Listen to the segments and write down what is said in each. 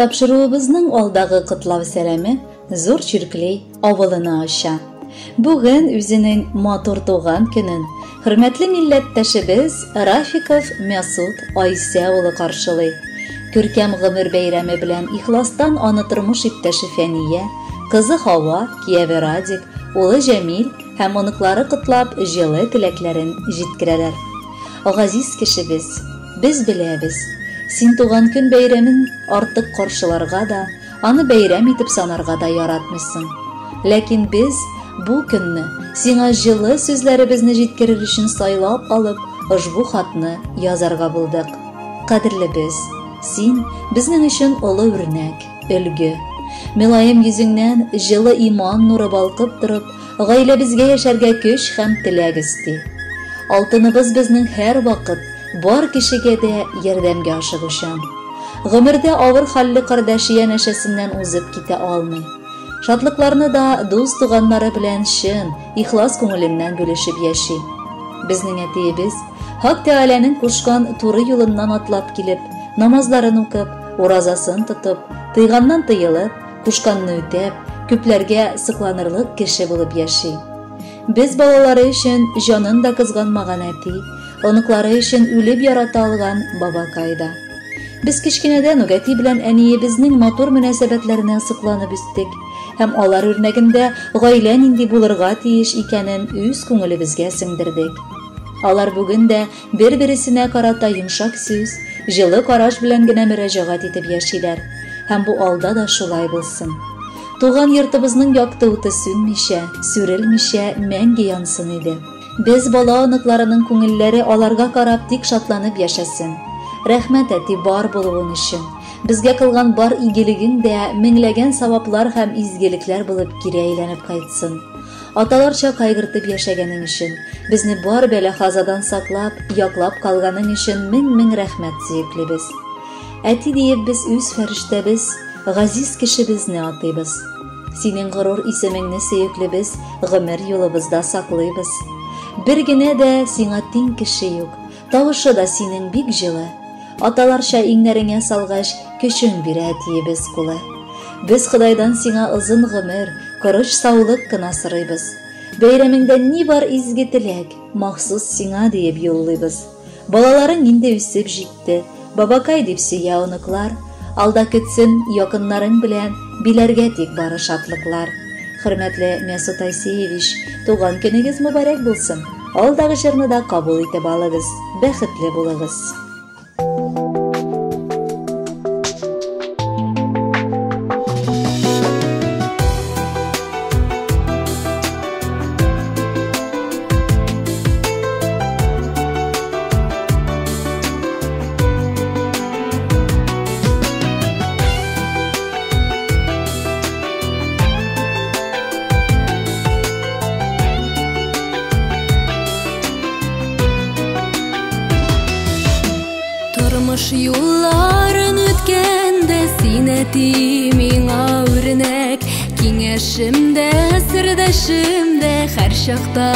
Тапшыруыбызның алдагы котлау сәламе Зур Чирклей авылына оча. Бүген үзенең матур туган көнен хөрмәтле милләттәшебез Рафиков Мәсут Айсә улы каршылый. Күркәм гомер бәйрәме белән ихластан аны тормыш иптәше Фәния, кызы Хава, кияве Радик, улы Җәмил һәм оныклары котлап җылы теләкләрен җиткерәләр. Газиз кешебез, без беләбез, син туган көн бәйрәмен артык каршыларга да, аны бәйрәм итеп санарга да яратмыйсың. Ләкин без бу көнне сиңа җылы сүзләребезне җиткерер өчен сайлап алып, ошбу хатны язарга булдык. Кадерлебез, син безнең өчен олы үрнәк, өлге. Мөлаем йөзеңнән җылы иман нуры балкып торып, гаиләбезгә яшәргә көч һәм теләк өсти. Алтыныбыз безнең һәрвакыт бар кешегә дә ярдәмгә ашыгучан. Гомердә авыр хәлле кардәше янәшәсеннән узып китә алмый. Шатлыкларны да дус-туганнары белән чын, ихлас күңеленнән бүлешеп яши. Безнең әтиебез Хак Тәгаләнең кушкан туры юлыннан атлап килеп, намазларын укып, уразасын тотып, тыйганнан тыелып, кушканны үтәп, күпләргә сокланырлык кеше булып яши. Без балалары өчен җанын да кызганмаган әти, оныклары өчен үлеп ярата алган бабакай да. Без кечкенәдән үк әти белән әниебезнең матур мөнәсәбәтләренә сокланып үстек һәм алар үрнәгендә гаилә нинди булырга тиеш икәнен үз күңелебезгә сеңдердек. Алар бүген дә бер-бересенә карата йомшак сүз, җылы караш белән генә мөрәҗәгать итеп яшиләр. Һәм бу алда да шулай булсын. Туган йортыбызның якты уты сүнмичә, сүрелмичә мәңге янсын иде. Без бала оныкларының күңелләре аларга карап тик шатланып яшәсен. Рәхмәт, әти, бар булуың өчен. Безгә кылган бар игелегең дә меңләгән саваплар һәм изгелекләр булып кире әйләнеп кайтсын. Аталарча кайгыртып яшәгәнең өчен, безне бар бәла-казадан саклап, яклап калганың өчен мең-мең рәхмәт, сөеклебез. Әти диеп без үз фәрештәбез, газиз кешебезне атыйбыз. Синең горур исемеңне, сөеклебез, гомер юлыбызда саклыйбыз. Бер генә дә сиңа тиң кеше юк, тавышы да синең бик җылы. Аталарча иңнәреңә салгач, көчең бирә әтиебез кулы. Без Ходайдан сиңа озын гомер, корыч саулык кына сорыйбыз. Бәйрәмеңдә ни бар изге теләк, махсус сиңа диеп юллыйбыз. Балаларың инде үсеп җитте, бабакай дип сөя оныклар. Алда көтсен якыннарың белән биләргә тик бары шатлыклар. Хөрмәтле Мәсут Айсеевич, туган көнегез мөбарәк булсын. Алдагы җырны да кабул итеп алыгыз. Бәхетле булыгыз. Тормыш юлларын үткәндә син, әти, миңа үрнәк. Киңәшем дә, сердәшем дә, һәр чакта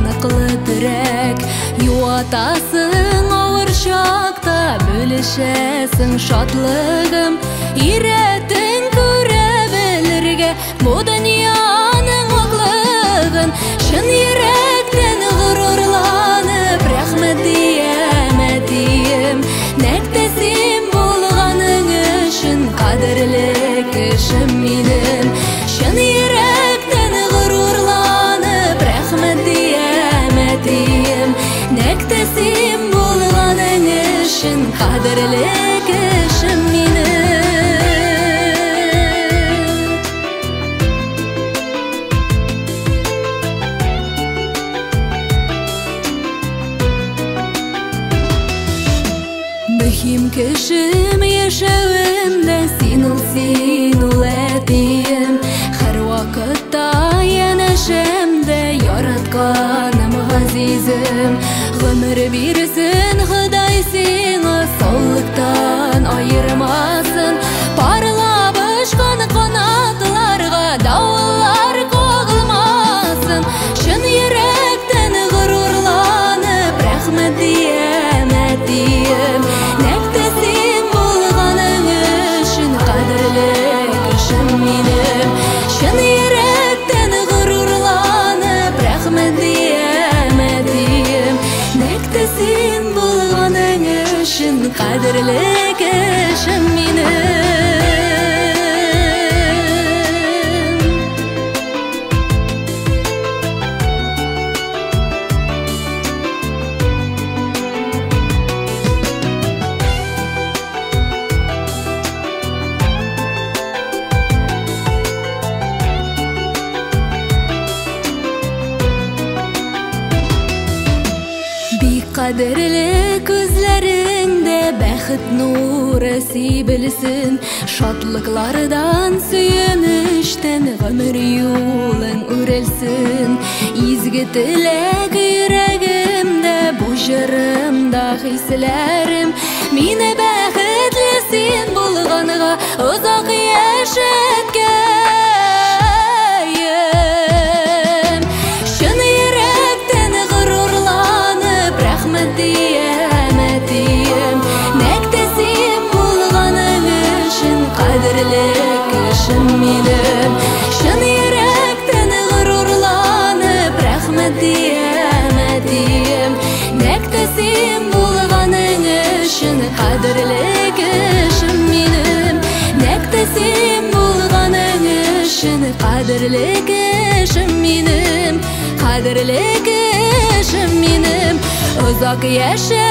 ныклы терәк. Юатасың авыр чакта, бүлешәсең шатлыгым. Өйрәттең күрә белергә бу дөньяның аклыгын. Чын йөрәктән горурланып, рәхмәт диям, әтием. Нәкъ тә син булганың өчен кадерле кешем минем. Чын йөрәктән горурланып, рәхмәт диям, әтием. Нәкъ тә син булганың өчен кадерле кешем минем. Кадерле күзләреңдә бәхет нуры сибелсен, шатлыклардан, сөенечтән гомер юлың үрелсен. Изге теләк йөрәгемдә, бу җырымда хисләрем, мине бәхетле син булганга озак яшәткәем. Чын йөрәктән горурланып, рәхмәт диям, әтием, нәкъ тә син булганың өчен кадерле кешем минем. Чын йөрәктән горурланып, рәхмәт диям, әтием, нәкъ тә син булганың өчен кадерле кешем минем. Нәкъ тә син булганың өчен кадерле кешем минем, кадерле кешем минем. Озак яшә,